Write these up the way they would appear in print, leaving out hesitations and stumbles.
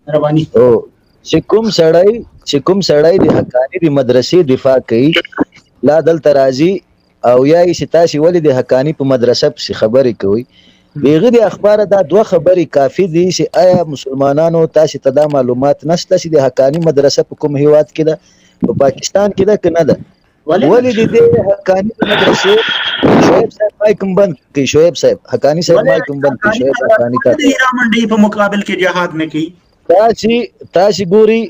مهرباني. او چې کوم سړی د حقانی د مدرسې دفاع کوي، لا دلته راځي او یا یې چې تاسو ولې د حقانی په مدرسه پسې خبرې کوئ؟ دغه د اخبار دا دوه خبرې کافي دي چې آیا مسلمانانو تاسو ته دا معلومات نشته چې د حقانی مدرسه په کوم هیواد کې ده؟ په پاکستان کې ده که نه ده؟ ولې د دې حقانی مدرسې، شعیب صاحب مایک هم بند کړئ، شعیب صاحب، حقانی صاحب مایک هم بند کړئ، شعیب حقانی ته د هیرا منډي په مقابل کې جهاد نه کوي. تاسو ګوري،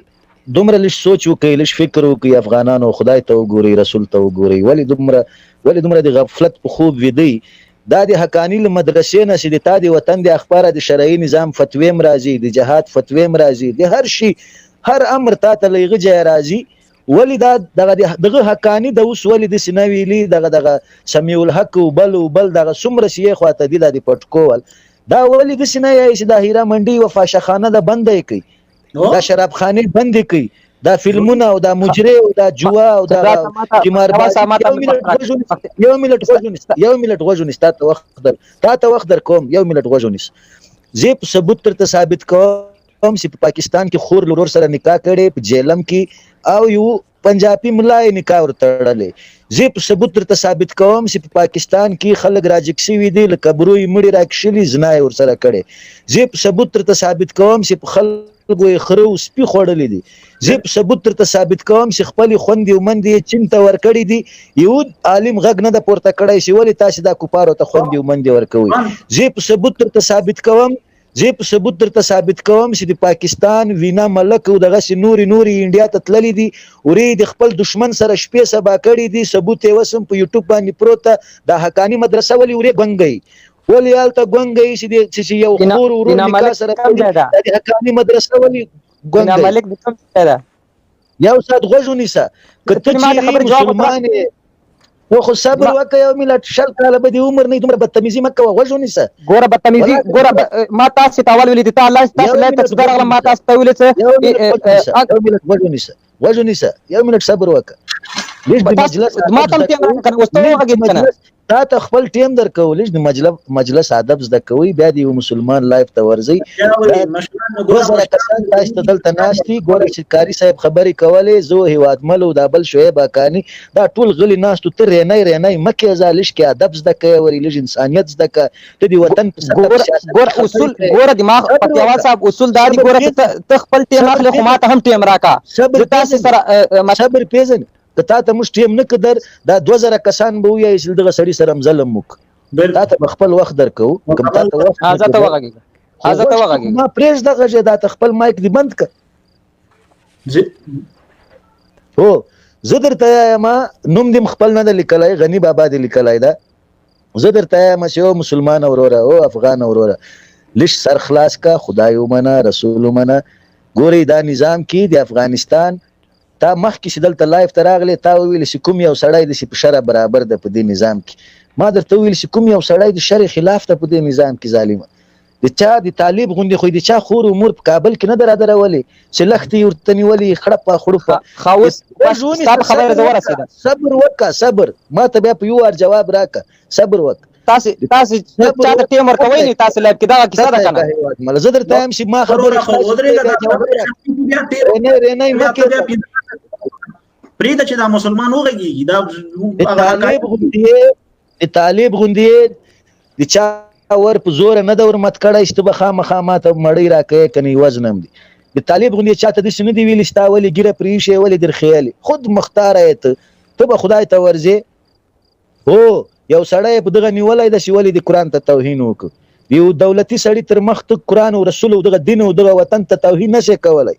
دومره لږ سوچ وکړئ، لږ فکر وکړئ افغانانو، خدای ته وګورئ، رسول ته وګورئ. ولې دومره د غفلت په خوب ویدئ؟ دا د حقانی له مدرسې نه چې د تا د وطن د اخبار د شرعي نظام فتوی هم راځي، د جهاد فتوی هم راځي، د هر شي هر امر تا ته له هغه ځایه راځي، ولی دا دغه دغه حقانی د اوس ولی د سینه ویلی دغه دغه سمیع الحق او بل او بل دغه څومره سی خواته دی د پټکو ول، دا ولی د سینه یې چې دا هیرا منډي و فاشخانه ده بندې کوي، دا شرابخانه بندې کوي، دا فلمونه او دا مجری او دا جوا او دا قماربازي؟ یو منټ غوږ ونیسه، یو منټ غوږ ونیسه، تا ته وخت در کوم، یو منټ غوږ ونیسه. زه په ثبوت ترته ثابت کوم چې په پاکستان کې خور لورور سره نکاح کړي په جیلم کې او یو پنجابي ملا یې نکاح ورتړلې. زه په ثبوت درته ثابت کوم چې په پاکستان کې خلک راجګ شوي دي، له قبرو یې مړي راکښلي، زنا یې ورسره کړې. زه په ثبوت درته ثابت کوم چې په خلکو یې خره او سپي خوړلي دي. زه په ثبوت درته ثابت کوم چې خپلې خوندې او مندې یې چین ته ورکړي دي. یو عالم غږ نه ده پورته کړی چې ولې تاسې دا کفارو ته خوندې او مندې ورکوئ. زه په ثبوت درته ثابت کوم چې د پاکستان وینا ملک او دغسې نورې نورې انډیا ته تللې دي، ورې د خپل دشمن سره شپې سبا کړې دي. ثبوت یې وسم په یوټیوب باندې پروت ده. دا حقاني مدرسه ولې ورې ګونګی، ولې هلته ګونګی چې یو خور ورور نکاح سره کړي؟ دا د حقاني مدرسه ولې ګونګی؟ ملک د کوم ځای ده؟ یو ساعت غوږ ونیسه. که ته چیرې مسلمان یې، نو خو صبر وکړه یو منټ. 20 کاله به دې عمر نه، دومره بدتمیزي مه کوه، غوږ ونیسه. ګوره بدتمیزي، ګوره ما تاسو ته اول ویلي دي، تا الله تاسو لا ته درغلم، ما تاسو ته ویلي چې یو منټ غوږ ونیسه، غوږ ونیسه، یو منټ صبر وکړه. لږ د مجلس ما تم ټیم راکړه، اوس ته وغږېد کنه. تا ته خپل ټیم درکو، لږ د مجلس ادب زده کوي، بیا د یو مسلمان live ته ورځي. 2000 کسان تاسو ته دلته ناست دي. ګوره چې قاري صاحب خبرې کولې، زه، هیوادمل او دا بل شعیب حقاني، دا ټول غلي ناست. ته رینی رینی مکه ځه، لږ کې ادب زده کوي وري، لږ انسانیت زده که. ته د وطن په سطح ګوره اصول، ګوره دماغ پتیوال صاحب، اصول دا دي. ګوره ته خپل ټیم اخلې، خو ما ته هم ټیم راکا. صبر تاسو سره صبر پیژن. که تا ته موږ ټیم نه کدر، دا 2000 کسان به وایي چې دغه سړي سره ظلم وک. تا ته خپل وخت درکو، کوم تا ته وخت. ازه ته وغږیږه، ازه ته وغږیږه. ما پرېږ دغه چې دا ته خپل مایک دی بند ک. هو، زه درته یم، نوم دې خپل نه لیکلای، غنی بابا دې لیکلای دا. زه درته یم چې او مسلمان وروره، او افغان وروره، لږ سر خلاص کا، خدای ومنه، رسول ومنه. ګوري دا نظام کې د افغانستان، تا مخکې چې دلته live ته راغلی، تا وویل چې کوم یو سړی د په شرع برابر ده په دې نظام کې. ما درته وویل چې کوم یو سړی د شرع خلاف ده په دې نظام کې؟ ظالمه، د چا د طالب غوندې خو د چا خور او مور په کابل کې نه در درولې چې لښتې ورته نیولې، خړپه خړپه. خاوس ستا په خبره زه ورسېدم. صبر وکړه، صبر. ما ته بیا په یو وار جواب راکړه، صبر وکړه. تاسو چا ته ټیم ورکوئ نه، تاسو live کې دا کیسه ده کنه. مله زه درته وایم چې ما خبره نه رینه مکه. پرېږده چې دا مسلمان وغږیږي دا. طالب غوندې، د طالب غوندې د چا ور په زور نه د ور مت کړی چې ته به خامخا ماته مړی راکوې که نه وزنم دي. د طالب غوندې چاته داسې نه دی ویلي چې تا ولې ږیره پرې ایښې، ولې درخیالې. خود مختاره یې ته، ته به خدای ته ورځې. هو، یو سړی په دغه نیولی ده چې ولې د قرآن ته توهین وکړ. یو دولتي سړي تر مخ ته قرآن او رسول او دغه دین او دغه وطن ته توهین نشي کولی.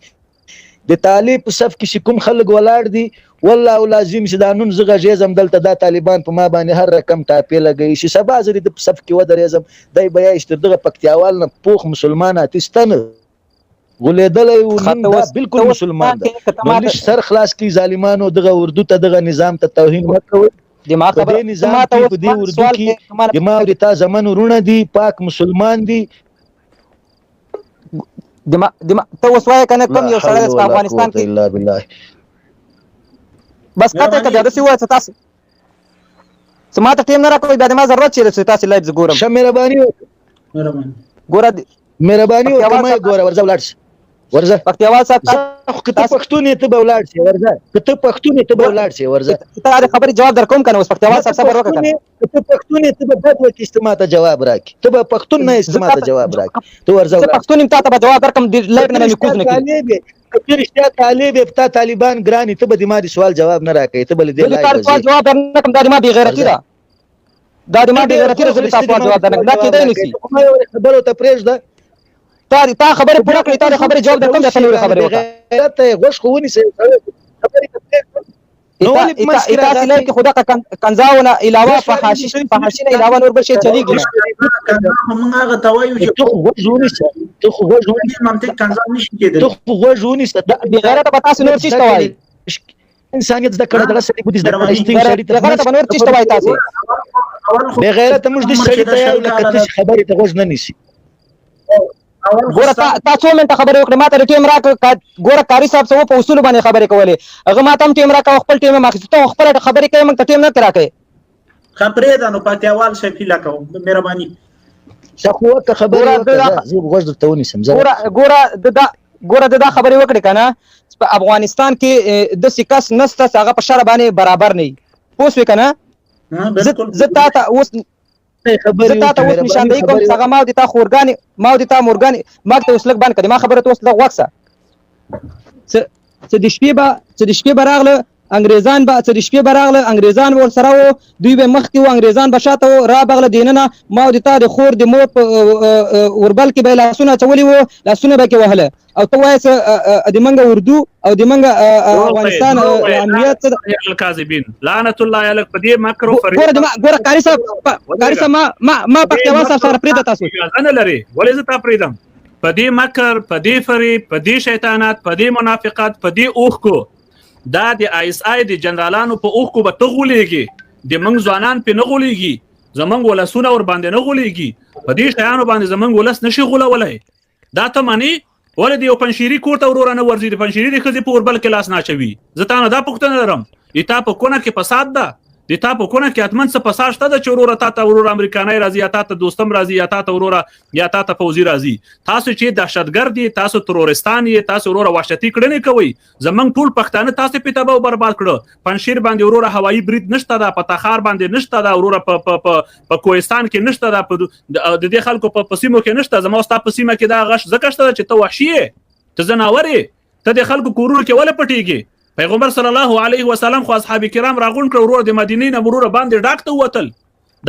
د طالب په صف کې چې کوم خلک ولاړ دي، والله لازم چې دا نن زه غږېږم دلته، دا طالبان په ما باندې هر رقم ټاپې لګوي، چې سبا زه د په صف کې ودرېږم، دی به یې چې تر دغه پکتیاوال نه پوخ مسلمان اتیسته نه غولېدلی و. نن دا بالکل مسلمان ده. نو لږ سر خلاص کړئ ظالمانو، دغه اردو ته، دغه نظام ته توهین مه کوئ. دماغ په دې نظام کې، په دې اردو کې د ما او د تا زمن وروڼه دي، پاک مسلمان دي. دما دما ته اوس وایې کنه، کوم یو سړی په افغانستان کې الا بالله. بس کته کته داسې وایې چې تاسو چې ما ته ټیم نه راکوي، بیا د ما ضرورت چیرې چې تاسو live زه ګورم؟ ښه، مهرباني. مهرباني. ګوره. مهرباني وکړه، ما ګوره، ورځه ولاړ شه. ورځه. پکتیاوال صاحب، زه خو که ته پښتون یې ته به ولاړ شې، ورځه. که ته پښتون یې ته به ولاړ شې، ورځه. تا د خبرې جواب درکوم کنه اوس. پکتیاوال صاحب، صبر وکړه کنه. که ته پښتون یې ته به بد وکړې چې ته ماته جواب راکړې، ته به پښتون نه یې چې ماته جواب راکړې. ته ورځه. زه پښتون یم، تا ته به جواب درکم، د لایف نه مې کوز نه کړي. طالب یې، که ته رښتیا طالب یې، تا طالبان ګران یې، ته به د ما د سوال جواب نه راکوې، ته به له دې زه د تا لایفه سوال ځې. جواب درنکم، دا د ما بېغیرتي ده، دا د ما بېغیرتي ده. زه د تا سوال جواب درنکم، دا کېدای نه شي. ما یو خبرو ته پرېږده. تا خبرې پوره کړې، تا د خبرې جواب درکم، بیا ته نورې خبرې وکړه. غیرت ته غوږ خو ونیسه، خبرې ته پرېږده. نو ولې په منځ کې تاسې لایف کې خو دغه کنځاونه علاوه، فحاشي فحاشي نه علاوه نور بل شی چلیږي نه. کنځا خو موږ هغه ته وایو چې ته خو غوږ ونیسه، ته خو غوږ ونیسه. منطق کنځا نشي کېدلی. ته خو غوږ ونیسه. بېغیرته به تاسې نور څه ته وایي؟ انسانیت زده کړه، دغه سړي بودی زده کړه، چې سړي ته بېغیرته به نور څه ته وایي تاسې؟ بېغیرته موږ دې سړي ته یو لکه ته چې خبرې ته غوږ نه نیسي. ګوره، تا څو منټه خبرې وکړې، ما ته ټیم راکړ. ګوره، قاري صاحب څه په اصولو باندې خبرې کولې، هغه ما ته هم ټیم راکاوه، خپل ټیم هم اخیست. ته خپله خبرې کوې، موږ ته ټیم نه راکوې. ښه، پرېږده نو. پکتیاوال صاحب، هیله کوم، مهرباني. ښه، خو وکړه خبرې وکړه، زه غوږ درته ونیسم. ګوره ګوره، د دا ګوره، د دا خبرې وکړې که نه، په افغانستان کې داسې کس نسته چې هغه په شرع باندې برابر نه وي، پوه شوې که نه؟ زه تا ته اوس نشاندهي کوم چې هغه ما او د تا خورګانې، ما او د تا مورګانې. ما ته اوس لږ بند کړې، ما خبره ته اوس لږ غوږ سه. څه د شپې به، څه د شپې به راغله انګریزان به، څه د شپې به راغله انګریزان ور سره وو، دوی به مخکې وو، انګریزان به شاته وو، را بغله دیننه ما او د تا د خور د مور په اوربل کې به لاسونه اچولي وو، لاسونه به کې وهله. او ته وایې چې د منګه اردو او د منګه افغانستان امنیت الکاذبین، لعنت الله علیک په دې مکر او فریب. ګوره ګوره قاری صاحب، قاری صاحب، ما ما ما پکتیوال صاحب سره پرېږده تاسو. اجازه نه لري، ولې زه تا پرېږدم؟ په دې مکر، په دې فریب، په دې شیطانات، په دې منافقت، په دې اوښکو، دا د آی اس آی د جنرالانو په اوښکو به ته غولېږي، د موږ ځوانان پې نه غولېږي، زمونږ ولسونه ور باندې نه غولېږي. په دې شیانو باندې زمونږ ولس نشي غولولی. دا ته منې؟ ولې د یو پنجشیري کور ته وروره نه ورځي، د پنجشیري د ښځې په اوربل کې لاس نه اچوي؟ زه تا نه دا پوښتنه لرم. د تا په کونه کې فساد ده، د تا په کونه کې حتما څه فساد شته ده چې وروره تا ته وروره امریکانۍ راځي، یا تا ته دوستم راځي، یا تا ته وروره یا تا ته فوځي راځي. تاسو چې دهشتګرد یې، تاسو تروریستان یې، تاسو وروره وحشتي کړنې کوئ. زمونږ ټول پښتانه تاسو په تباه او برباد کړه. پنجشیر باندې وروره هوایي برید نشته ده، په تخار باندې نشته ده وروره، په په په په کوهستان کې نشته ده، په د دې خلکو په سیمو کې نشته. زما ستا په سیمه کې دا غش ځکه شته چې ته وحشي یې، ته ځناور یې، ته د خلکو کورونو کې ولې پټېږې؟ پیغمبر صلی الله علیه وسلم خو اصحاب کرام راغونډ کړ ورور، د مدینې نه وروره باندې ډاک ته ووتل.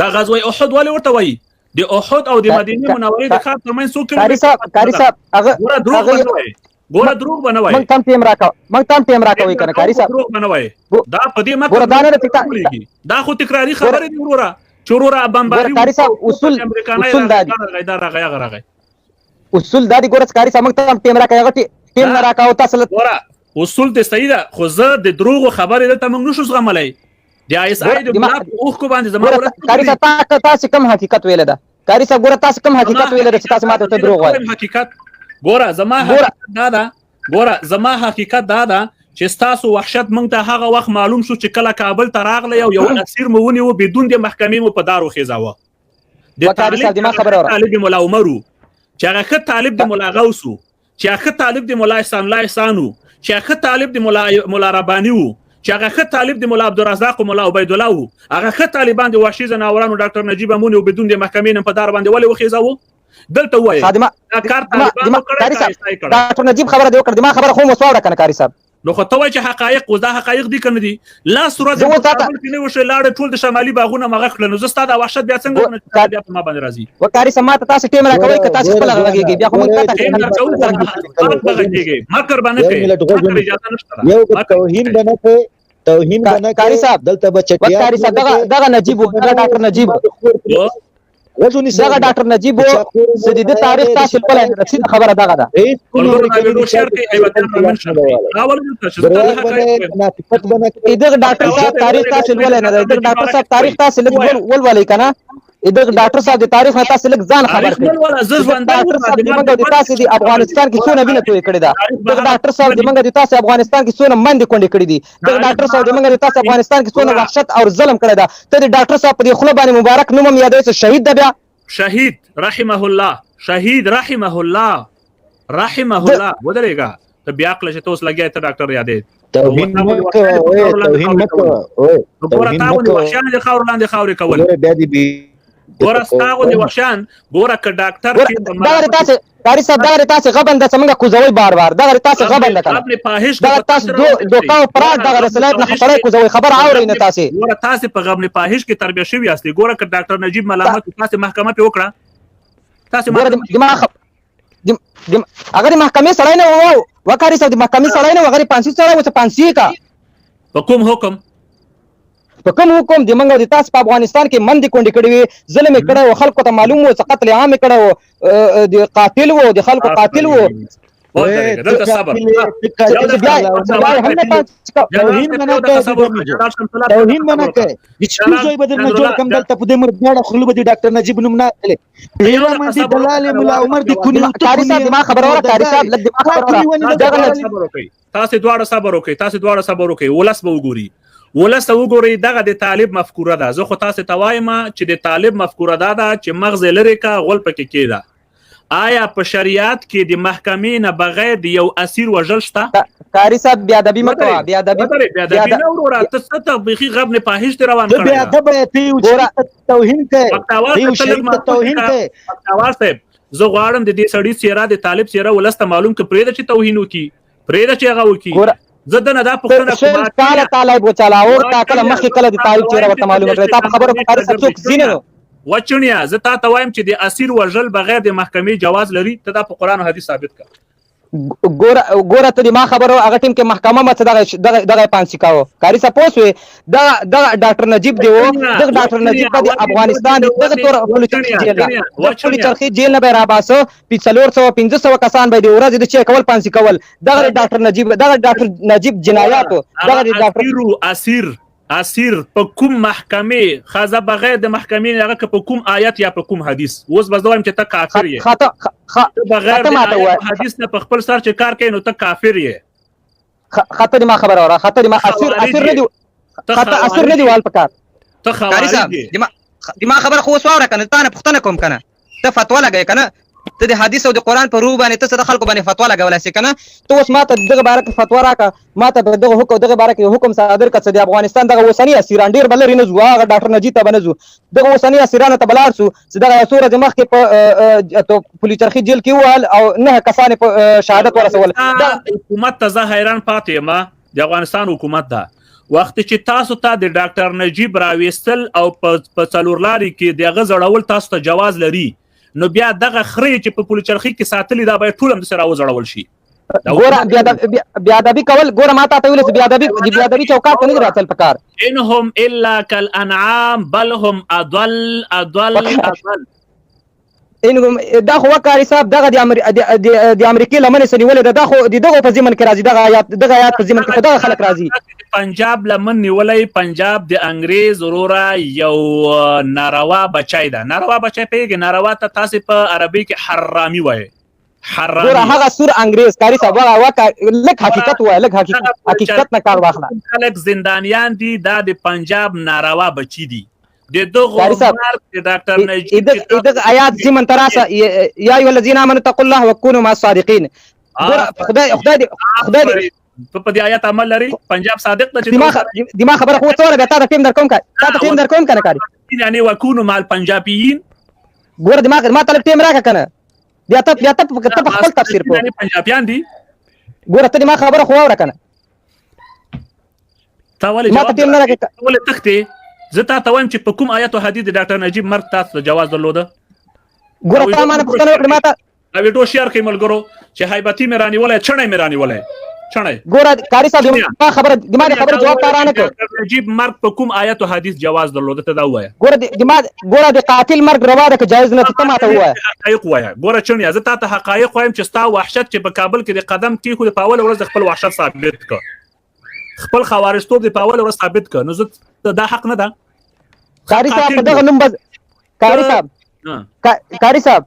دا غزوه احد ولې ورته وایي؟ د احد او د مدینې منورې د ښار ترمنځ څو کیلومتره؟ قاري صاحب، هغه ګوره دروغ به نه وایي، ګوره دروغ به نه وایي. موږ تم ټیم راکاو، موږ تم ټیم راکوي کنه قاري صاحب. دروغ به نه وایي. دا په دې مکه ګوره دا نه دا خو تکراري خبرې دي وروره، چې وروره بمباري. قاري صاحب، اصول اصول دا دي، راغی دا راغی هغه راغی، اصول دا دي. ګوره قاري صاحب، موږ تم ټیم راکوي، هغه ټیم نه راکاو تاسو. ګوره اصول دې صحیح ده، خو زه د دروغو خبرې دلته موږ نشو زغملی. د آی اس آی د ملا په اوښکو باندې زما ولس. قاري صاحب، تاسو کوم حقیقت ویل ده؟ قاري صاحب، ګوره تاسو کوم حقیقت ویل ده چې تاسو ماته ته دروغ وایئ؟ حقیقت ګوره زما حقیقت دا ده، ګوره زما حقیقت دا ده چې ستاسو وحشت مونږ ته هغه وخت معلوم شو چې کله کابل ته راغلی او یو اسیر مو ونیو، بدون د محکمې مو په دار وخېځاوه. د طالب ملا عمر و، چې هغه ښه طالب د ملا غوث و، چې هغه ښه طالب د ملا احسان الله احسان و، چې هغه طالب د ملا رباني وو، چې هغه ښه طالب د ملا عبدالرزاق او ملا عبیدالله وو، هغه ښه طالبان د وحشي ځناورانو ډاکټر نجیب اموني او بدون د محکمې نه په دار باندې ولې وخېځاوه؟ دلته ووایئ دا کار طالبانو کړی؟ ډاکټر نجیب خبره دې وکړه، ما خبره خو مو واوره کنه قاري صاحب. نو خو ته وایې چې حقایق، اوس دا حقایق دي که نه دي؟ لاس ورځې په کابل کې نه وشوې، لاړې ټول د شمالي باغونه مغه کړل، نو زه ستا دا وحشت بیا څنګه ومنم چې بیا په ما باندې راځي؟ وقاري صاحب، ما ته تاسو ټیم راکوئ که تاسو خپله غږېږئ؟ بیا خو موږ تاته ټیم درکوو، به غږېږئ، مکر به نه کوې، مکر اجازه نشته. یو توهین به نه کوې، توهین به نه قاري صاحب دلته به چټیات. قاري صاحب، دغه دغه نجیب، دغه ډاکټر نجیب، دغه ډاکټر نجیب چې د تاریخ تاسو لولئ نه، سیده خبره دغه ده. دغه ډاکټر صاحب تاریخ تاسو لولئ نه، دغه ډاکټر صاحب تاریخ تاسو لږ ولولئ کنه. دغه ډاکټر صاحب د تاریخ نه تاسو لږ ځان خبر کړئ. ډاکټر صاحب د موږ د تاسو د افغانستان کې څونه وینه توی کړې ده؟ دغه ډاکټر صاحب د موږ د تاسو افغانستان کې څونه مندې کونډې کړې دي؟ دغه ډاکټر صاحب د موږ د تاسو افغانستان کې څونه وحشت او ظلم کړی ده؟ ته د ډاکټر صاحب په دې خوله باندې مبارک نوم هم یادوې چې شهید ده بیا؟ شهید رحمه الله، شهید رحمه الله. رحمه الله. ودرېږه، ته بیا عقل چې ته اوس لګیا ته ډاکټر یادې. توهین مه کوه، توهین مه کوه. ګوره تا غوندې وحشیان د خاورو لاندې خاورې کول. بیا دې ګوره ستا غوندې وحشیان. ګوره که ډاکټر چې دغه تاسو قاری صاحب، دغه تاسو غبن د څنګه کوزوي بار بار، دغه تاسو غبن ده کنه، دغه تاسو دوکا او پراډ، دغه رسالت نه خبره کوزوي، خبر اورئ نه تاسو. ګوره تاسو په غبن فاحش کې تربیه شوی یاست. ګوره که ډاکټر نجیب ملامت، تاسو محکمه په وکړه. تاسو ګوره دماغ هغه د محکمې سړی نه وو، وکاري صاحب، د محکمې سړی نه، هغه پانسی سړی و، څه پانسی کا. په کوم حکم؟ په کوم حکم د منګ د تاسو په افغانستان کې مندې کونډې کړې وي، ظلم یې کړی و، خلکو ته معلوم و چې قتل عام یې کړی و، د قاتل و، د خلکو قاتل و. دلته صبر، توهین منه کوي، توهین منه کوي. د سپي زوی به درنه جوړ کم دلته په دې مرداړه خوله به د ډاکټر نجیب نوم نه اخلي. هیره مندي دلالې ملا عمر د کونې. قاري صاحب ما خبره وره، قاري صاحب لږ ما خبره وره. دغه تاسو دواړه صبر وکړئ، تاسو دواړه صبر وکړئ. ولس به وګوري، ولس ته وګورئ. دغه د طالب مفکوره ده. زه خو تاسو ته وایم چې د طالب مفکوره دا ده چې مغز یې لرې کا، غول پکې کېده. آیا په شریعت کې د محکمې نه بغیر د یو اسیر وژل شته؟ قاری صاحب بیا ادبی مکوه، بیا ادبی، بیا ادبی نه وروره. ته څه ته بیخي غب نه فاحش دی روان کړی. بیا ادب ته یو توهین کوي، یو شریعت ته توهین کوي. بختاور صاحب، زه غواړم د دې سړي څیره، د طالب څیره ولس ته معلوم که پرېږده چې توهین وکړي، پرېږده چې هغه وکړي. زه دنه دا پوښتنه کوم، کاله طالب وچلاو تا کله مخکې کله د طالب څیره ورته معلومه کړې؟ تا په خبرو قاری صاحب څوک ځینې نو وچڼیا، زه تا ته وایم چې د اسیر وژل بغیر د محکمې جواز لري؟ ته دا په قرآن او حدیث ثابت کړه. ګوره ګوره، ته ما خبرو هغه ټیم کې محکمه مت دغه دغه دغه پانسی کاوه. قاری صاحب پوسوي، دغه دغه ډاکټر نجیب دی وو، دغه ډاکټر نجیب د افغانستان دغه تور پولیس جیل نه، پولیس چرخي جیل نه به را باسو، په 400 500 کسان به دی ورځ د چې کول پانسی کول. دغه ډاکټر نجیب، دغه ډاکټر نجیب جنایاتو، دغه ډاکټر اسیر اسیر په کوم محکمې خزه بغیر د محکمې هغه که په کوم آیت یا په کوم حدیث؟ اوس به زه وایم چې ته کافر یې. خطا بغیر د آیت حدیث نه په خپل سر چې کار کوي نو ته کافر یې. خطا ما خبره وره، خطا ما اسیر اسیر نه دی، خطا اسیر نه دی وال پکار. ته خوارج یې. د ما خبره خو وسوره کنه، تا نه پوښتنه کوم کنه، ته فتوا لګې کنه، ته د حدیث او د قرآن په روح باندې ته څه د خلکو باندې فتوا لګولای سې کنه؟ ته اوس ماته دغه باره کې فتوا راکړه، ماته په دغه حکم دغه باره کې حکم صادر کړه چې د افغانستان دغه اوسني اسیران، ډېر به لرې نه ځو، هغه ډاکټر نجیب ته به نه ځو، دغه اوسني اسیرانو ته به لاړ سو چې دغه یو څو ورځې مخکې په پولي چرخي جیل کې ووهل او 9 کسان یې په شهادت ورسول. حکومت ته زه حیران پاتې یم. د افغانستان حکومت ده وخت چې تاسو ته د ډاکټر نجیب راویستل او په څلور لارې کې د هغه ځړول تاسو ته جواز لري، نو بیا دغه خرې چې په پولي چرخي کې ساتلي دا باید ټول همداسې راوځړول شي. ګوره بیا ادبي کول، ګوره ما تا ته ویل چې بیا ادبي، د بیا ادبي چوکاټ ته نه دي راتلل پکار. انهم الا کالانعام بل هم اضل اضل اضل. انهم دا خو وکاري صاحب دغه د امریکې لمنې څه نیولې ده، دا خو د دغو په ضمن کې راځي، دغه آیات، دغه آیات په ضمن کې خو دغه خلک راځي. پنجاب لمن نیولی، پنجاب د انګریز وروره یو ناروا بچی ده. ناروا بچی پوهېږې؟ ناروا ته تاسې په عربي کې حرامي وایئ. حرامي. ګوره هغه سور انګریز قاري صاحب، هغه لږ حقیقت ووایه، لږ حقیقت نه کار واخله. خلک زندانیان دي، دا د پنجاب ناروا بچی دي. د دغو مرګ د ډاکټر نجیب دغه آیات ضمن ته راسه، یا ایها الذین آمنوا اتقوا الله وکونوا مع الصادقین. ګوره خدای خدای دې خدای دې ته په دې آیات عمل لري؟ پنجاب صادق ده چې د ما خبره خو څه وره، بیا تا ته ټیم درکوم، که تا ته ټیم درکوم که نه کاري؟ یعنی وکونو مع الپنجابیین. ګوره د ما ته لږ ټیم راکړه که نه، بیا ته بیا ته په خپل تفسیر پوه. یعنی پنجابیان دي. ګوره ته د ما خبره خو واوره که نه. تا ولې ما ته ټیم نه راکړه؟ ولې تښتې؟ زه تا ته وایم چې په کوم آیت او حدیث د ډاکټر نجیب مرګ تاسو ته جواز درلوده؟ ګوره تا ما نه پوښتنه وکړه، ما ته ویډیو شیر کړئ ملګرو چې هیبتي مې رانیولی، چڼی مې رانیولی، چڼی. ګوره قاري صاحب، ما خبره د ما د خبرې جواب تا رانه کړ. ډاکټر نجیب مرګ په کوم آیت او حدیث جواز درلوده؟ ته دا ووایه. ګوره د ما ګوره د قاتل مرګ روا ده که جایز نه، ته ما ته ووایه. حقایق ووایه. ګوره چڼیه، زه تا ته حقایق وایم چې ستا وحشت چې په کابل کې د قدم کېښود، په اوله ورځ د خپل وحشت ثابت کړ، خپل خوارجتوب دې په اوله ورځ ثابت کړ، نو زه دا حق نه ده. قاري صاحب په دغه نوم بس قاري صاحب، قاري صاحب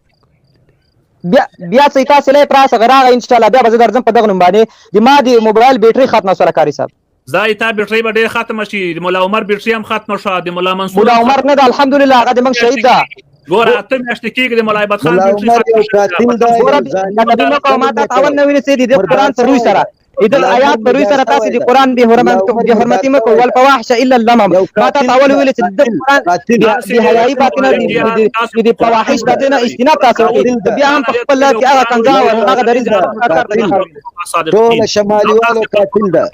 بیا بیا څه تاسو لای پراسه غراغه ان شاء الله بیا به زه درځم په دغه نوم باندې. د ما د موبایل بیټری ختمه سره قاري صاحب. ځای تا بیټری به ډېر ختمه شي، د ملا عمر بیټری هم ختمه شوه، د ملا منصور ملا عمر نه ده الحمدلله، هغه د موږ شهید ده. ګوره اته میاشتې کېږي د ملا هیبت خان ملا بیټري عمر ختمه یو شوې ده. قاتل دی، ګوره یو ظالم کتابي دی، مکو ما تا اول نه ویني چې د قرآن سره روی سره د ملا آیات عمر پر روی سره مردار تاسو سوی د ده. قرآن به حرمت ملا عمر به حرمتي مردار مکو سوی ول ده. فواحش الا اللمم یو ما تا قاتل اول ده، ویل چې د قاتل، قرآن قاتل. بی حیايي باطنه د دې فواحش باطنه اجتناب تاسو وکړئ. قاتل ده. بیا هم په خپل لاس کې هغه کنځا او هغه دریځ کار ته ټول شماليوالو قاتل ده.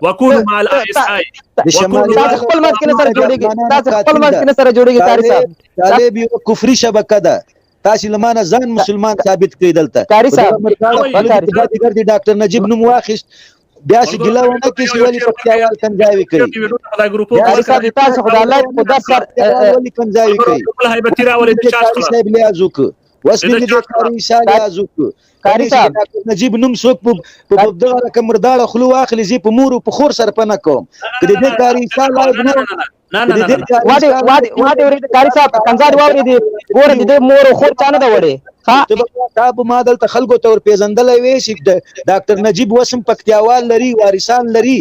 وکونو مع الاي اس اي د شماليوالو تاسو خپل منځ کې نه سره جوړیږي، تاسو خپل منځ کې نه سره جوړیږي قاري صاحب. طالب طالب یو کفري شبکه ده. تاسو له مانه ځان مسلمان ثابت کړئ دلته. قاري صاحب، ګرځي ډاکټر نجیب نوم واخیست، بیا چې ګیله ونه کړي چې ولې پکتیاوال کنځاوي کوي. قاري صاحب تاسو خو د الله په قدرت سره ولې کنځاوي کوي؟ قاري صاحب لیاز وکړ، اوس مې د قاري عیسی لیاز وکړ. قاري صاحب، ډاکټر نجیب نوم څوک په دغه رقم مرداړه خوله واخلي، زه په مور او په خور سره پنه کوم. که د دې قاري عیسی لایق نه نه نه نه واده واده واده ورید قاري صاحب کنځا دی واورید، ګوره د دې مور او خور چا نه ده وړې. ها ته به تا به ما دلته خلکو ته ورپېژندلی وې چې ډاکټر نجیب وسم پکتیاوال لري، وارثان لري.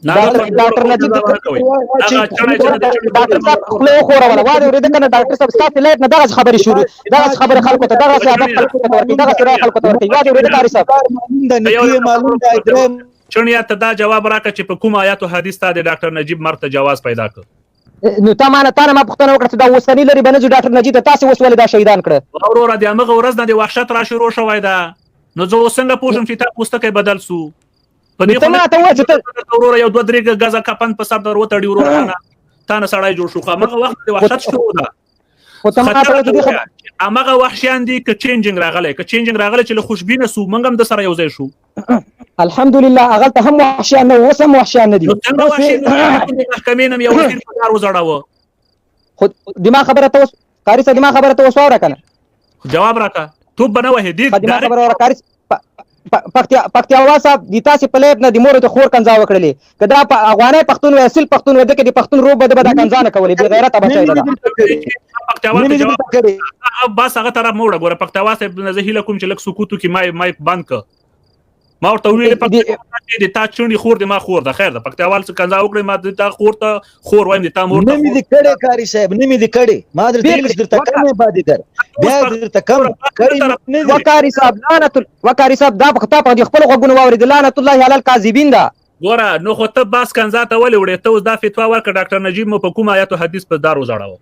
ډاکټر نجیب ډاکټر صاحب خوله وښوروله، واده ورېده که نه ډاکټر صاحب ستاسې لایق نه دغسې خبرې شروع، دغسې خبرې خلکو ته، دغسې ادب خلکو ته ورکوي، دغسې رای خلکو ته ورکوي. واده ورېده قاري صاحب. معلوم ده، نکي معلوم ده. دریم چڼیا ته دا جواب راکړه چې په کوم آیات او حدیث تا د ډاکټر نجیب مرګ ته جواز پیدا کړ؟ نو تا ما نه تا نه ما پوښتنه وکړه چې دا اوسني لري به نه ځو ډاکټر نجیب ته، تاسې اوس ولې دا شهیدان کړه؟ وروره د همغه ورځ نه د وحشت را شروع شوی ده، نو زه اوس څنګه پوه شم چې تا پوستکی بدل سو؟ په دې نو ته ما ته ووایه چې ته وروره یو دوه درې ګزه کفن په سر در وتړي وروره، تا نه سړی جوړ شو. خو همغه وخت د وحشت شروع ده. خو ته ما ته ووایه چې دې خبره همغه وحشیان دي که چینجینګ راغلی، که چینجینګ راغلی چې له خوشبینه سو، موږ هم د سره یو ځای شو. الحمدلله هغلته هم وحشیان نه وو، اوس هم وحشیان نه دي. نو څنګه وحشیان نه دي؟ محکمې نه یو وزیر په دار وځړاوه. خو د ما خبره ته اوس قاري صاحب، د ما خبره ته اوس واوره که نه. جواب راکړه، توپ به نه وهې. دې د ما خبره واوره قاري پکتیاوال صاحب، د تاسې په لیب نه د مور او د خور کنځا وکړلې، که دا په افغاني پښتون وای، اصیل پښتون وای، دکې د پښتون روب به د به دا کنځا نه کولې، بې غیرته بچی ده دا. پکتیاوال ته جواب بس هغه طرف مه وړه. ګوره پکتیاوال صاحب نه زه هیله کوم چې لږ سکوت وکړي، مایک بند کړه. ما ورته وویل پکتیاوال د تا چڼي خور د ما خور ده، خیر ده پکتیاوال څه کنځا وکړې، ما د تا خور ته خور وایم، د تا مور ته نه مې دې کړې قاري صاحب، نه مې دې کړې. ما درته ویل چې درته کم یې پاتې کړ، بیا درته کم کړې نه دي. وقاري صاحب لعنت وقاري صاحب دا په تا په دې خپلو غوږونو واورېد، لعنت الله علی الکاذبین ده. ګوره نو خو ته باس کنځا ته ولې وړې؟ ته اوس دا فتوا ورکړه ډاکټر نجیب مو په کوم آیات او حدیث په دار وځړاوه؟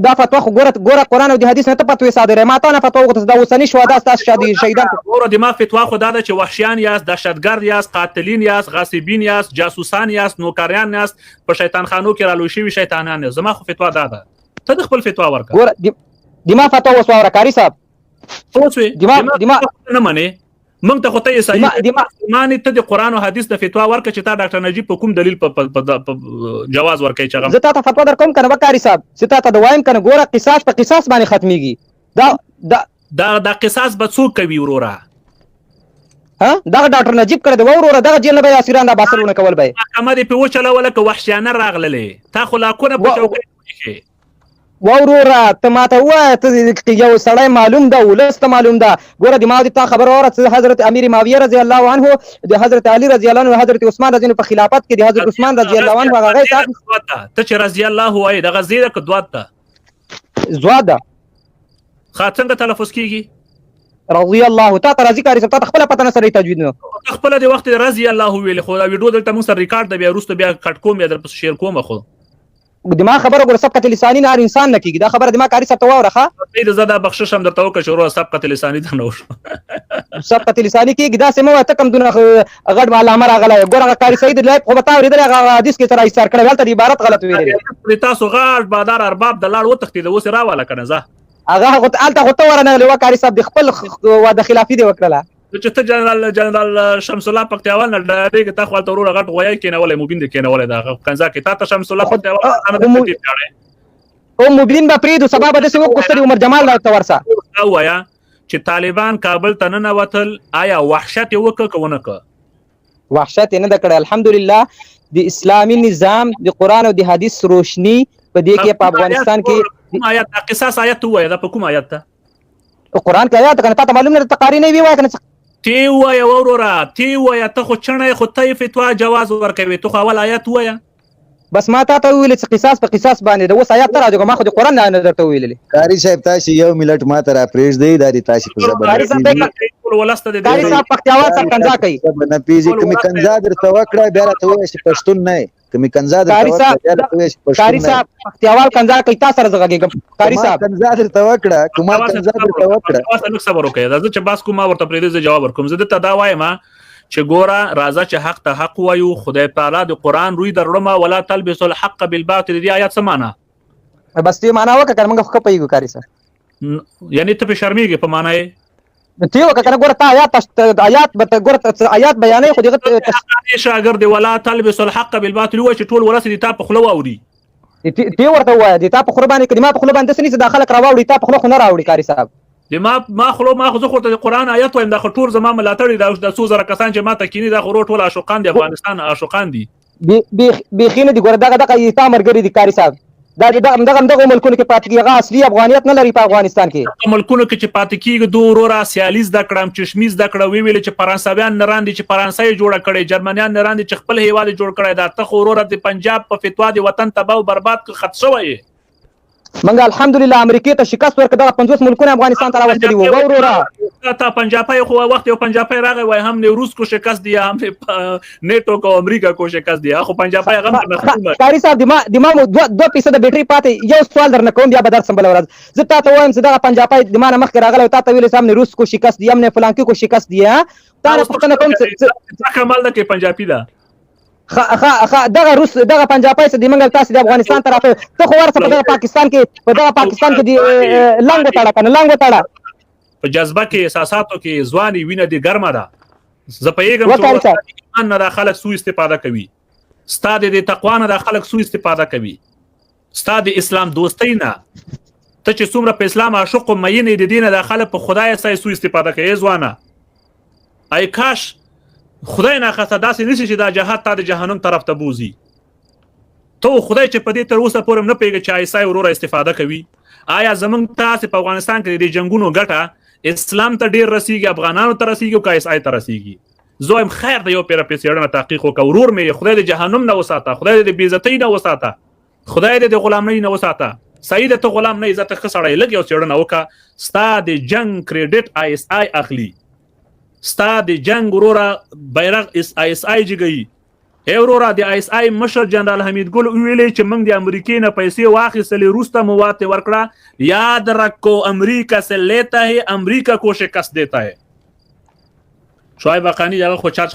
دا فتوا خو ګوره ګوره قرآن او د حدیث نه ته فتوې صادرې، ما تا نه فتوا وغوښته، دا اوسني شهدا ستاسو شهیدان. ګوره د ما فتوا خو دا ده چې وحشیان یاست، دهشتګرد یاست، قاتلین یاست، غاصبین یاست، جاسوسان یاست، نوکریان یاست، په شیطان خانو کې رالوی شوي شیطانان یاست. زما خو فتوا دا ده، ته د خپل فتوا ورکړه. ګوره د ما فتوا اوس واوره قاري صاحب. اوس وې؟ د ما د ما نه منې موږ ته خو ته یې صحیح د ما معنی ته د قرآن او حدیث د فتوا ورکړه چې تا ډاکټر نجیب په کوم دلیل په جواز ورکړي چې هغه زه تا ته فتوا درکوم که نه وقاري صاحب، زه تا ته د وایم که نه. ګوره قصاص په قصاص باندې ختمېږي. دا دا دا دا قصاص به څوک کوي وروره؟ ها دغه ډاکټر نجیب کړی دی وروره، دغه جیل نه به یې اسیران را باسل ونه کول به یې. محکمه دې پرې وچلوله که وحشیانه راغللې، تا خو لاکونه په چوکۍ ولیکې. وروره ته ما ته ووایه، ته یو سړی معلوم ده، ولس ته معلوم ده. ګوره د ما د تا خبره واوره چې حضرت امیر معاویه رضی الله عنه د حضرت علی رضی الله عنه حضرت عثمان رضی الله عنه په خلافت کې د حضرت عثمان رضی الله عنه هغه غیث اخیست. ته چې رضی الله وایې دغه زی ده که دوات ده؟ زواد ده. ښه څنګه تلفظ کیږي؟ رضی الله تا ته راضي کاري صاحب، تا ته خپله پته نه سره تجوید نو. ته خپله د وخت رضی الله ویلې، خو دا ویډیو دلته موږ سره ریکارډ ده، بیا وروسته بیا کټ کوم، بیا درپسې شیر کوم. خو د ما خبره ګوره سبقت لساني نه هر انسان نه کېږي، دا خبره د ما قاري صاحب ته واوره. ښه دې زه دا بخشش هم درته وکړم چې وروره سبقت لساني ته نه وشو. سبقت لساني کېږي داسې مه وایه، ته کوم دونه غټ علامه راغلی. ګوره هغه قاري سعید لایق خو به تا اورېدلی، هغه حدیث کې سره ایثار کړی، هلته د عبارت غلط ویلی. د تاسو غاټ بادار ارباب د لاړ وتښتېده، اوس یې راواله که نه ځه. هغه خو هلته خو ته ورنغلې وه قاري صاحب، د خپل واده خلافي دې وکړله. چې ته جنرال شمس الله پکتیاوال نه ډارېږې، تا خو هلته وروره غټ غویی کېنولی، مبین دې کېنولی ده هغه کنځا کې. تا ته شمس الله پکتیاوال نه دی پیاړی. او مبین به پرېږدو، سبا به داسې وکړو، ستړي عمر جمال راته ورسه. دا ووایه چې طالبان کابل ته ننوتل، آیا وحشت یې وکړ که ونه کړ؟ وحشت یې نه ده کړی، الحمدلله. د اسلامي نظام د قرآن او د حدیث روشني په دې کې په افغانستان کې کوم آیت دا قصاص آیت ووایه، دا په کوم آیت ده؟ قرآن کې آیات کنه، تا ته معلوم نه ده، ته قاري نه وي وایه کنه. تی ووایه وروره، تی ووایه، ته خو چڼی، خو ته یې فتوا جواز ورکوې، ته خو اول آیت ووایه. بس ما تا ته وویل چې قصاص په قصاص باندې د اوس آیات ته راځه، ما خو د قرآن نه درته ویلې. قاری صاحب تاسو یو ملت ما ته را پرېږدئ، دا دې تاسو په زبر قاری صاحب قاری صاحب پختیاوال صاحب کنځا کوي. نه پیږي کومې کنځا درته وکړه بیا راته ووایه چې پښتون نه یې. کومې کنځا درته وکړه بیا راته ووایه چې پښتون قاری صاحب پختیاوال کنځا کوي، تا سره زه غږېږم. قاری صاحب کنځا درته وکړه، کومه کنځا درته وکړه؟ تاسو لږ صبر وکړئ، زه چې باس کوم ورته پرېږدئ، زه جواب ورکوم. زه درته دا وایم چې ګوره راځه چې حق ته حق وایو، خدای تعالی د قرآن روی دروړمه، ولا تلبسوا الحق بالباطل، دې آیات څه معنا؟ بس دې معنا وکړه کنه، موږ خو ښه پوهېږو قاري صاحب. یعنی ته پې شرمېږې په معنا یې؟ ته یې وکړه کنه، ګوره تا آیات آیات به ته ګوره آیات بیانوې، خو دغه شاګرد ولا تلبسوا الحق بالباطل وایي چې ټول ولس دې تا په خوله واوري. ته ورته ووایه، د تا په خوله باندې که د ما په خوله باندې داسې نیسي دا خلک راواوړي، تا په خوله خو نه راوړي قاري صاحب. د ما خلو ما خو زه خو ته د قرآن آیت وایم، دا خو ټول زما ملاتړي، دا څو زره کسان چې ما ته کینی، دا خو ټول عاشقان دي، افغانستان عاشقان دي. بیخي نه دي ګوره، دغه دغه تا ملګري دي قاري صاحب، دا دغه همدغو ملکونو کې پاتې کېږي، هغه اصلي افغانیت نه لري په افغانستان کې. دغه ملکونو کې چې پاتې کېږي دوی وروره سیالي زده کړم، چشمي زده کړه، ویې ویلې چې فرانسویان نه راندي چې فرانسه یې جوړه کړې، جرمنیان نه راندي چې خپل هېواد یې جوړ کړی. دا ته خو وروره د پنجاب په فتوا د وطن تباه او برباد کړ، خط شوی یې. منګه الحمدلله امریکې ته شکست ورکړ، دغه 50 ملکونه افغانستان ته راوستلي وو. وروره تا پنجابی خو وخت یو پنجابی راغی وای هم نه روس کو شکست دی، هم نیټو کو امریکا کو شکست دی، خو پنجابی غم نه خپل. قاری صاحب د ما 2% بیټری پاتې، یو سوال درنه کوم بیا به درس بل ورځ. زه تا ته وایم چې دغه پنجابی د ما نه مخکې راغلی تا ته ویلي چې هم نه روس کو شکست دی، هم نه فلانکي کو شکست دی. تا نه پوښتنه کوم چې کمال ده کې پنجابی ده. خ دغه روس دغه پنجابی څه د منګل تاسو د افغانستان طرف ته خو ورسه په دغه پاکستان کې، په دغه پاکستان کې د لنګ وتاړه کنه، لنګ وتاړه. په جذبه کې احساساتو کې ځواني وینه دې ګرمه ده، زه پوهېږم چې ایمان نه دا خلک سوء استفاده کوي، ستا د دې تقوا نه دا خلک سوء استفاده کوي، ستا د اسلام دوستۍ نه ته چې څومره په اسلام عاشق او مین یې د دې نه دا خلک په خدای سره سوء استفاده کوي. ځوانه ای کاش خدای ناخواسته داسې نشي چې دا جهاد تا د جهنم طرف ته بوځي. ته خدای چې په دې تر اوسه پورې نه پوهېږي چې آی اس آی وروره استفاده کوي. آیا زمونږ تاسې په افغانستان کې د دې جنګونو ګټه اسلام ته ډېر رسیږي، افغانانو ته رسیږي او که آی اس آی ته رسیږي؟ زه وایم خیر دی، یو پیره پې څېړنه تحقیق وکړه. ورور مې خدای د جهنم نه وساته، خدای دې د بېعزتۍ نه وساته، خدای دې د غلامۍ نه وساته. صحیح ده ته غلام نه یې، زه ته ښه سړی، لږ یو څېړنه وکړه. ستا د جنګ کریډټ آی اس آی اخلي، ستا د جنګ وروره بیرغ آی اس آی جګوي. ای وروره د آی اس آی مشر جنرال حمید ګل وویلې چې موږ د امریکې نه پیسې واخیستلې، روس ته مو واتې ورکړه. یاد رکھو امریکا سے لیتا ہے امریکا کو شکست دیتا ہے. شعیب حقاني هغه خو چارج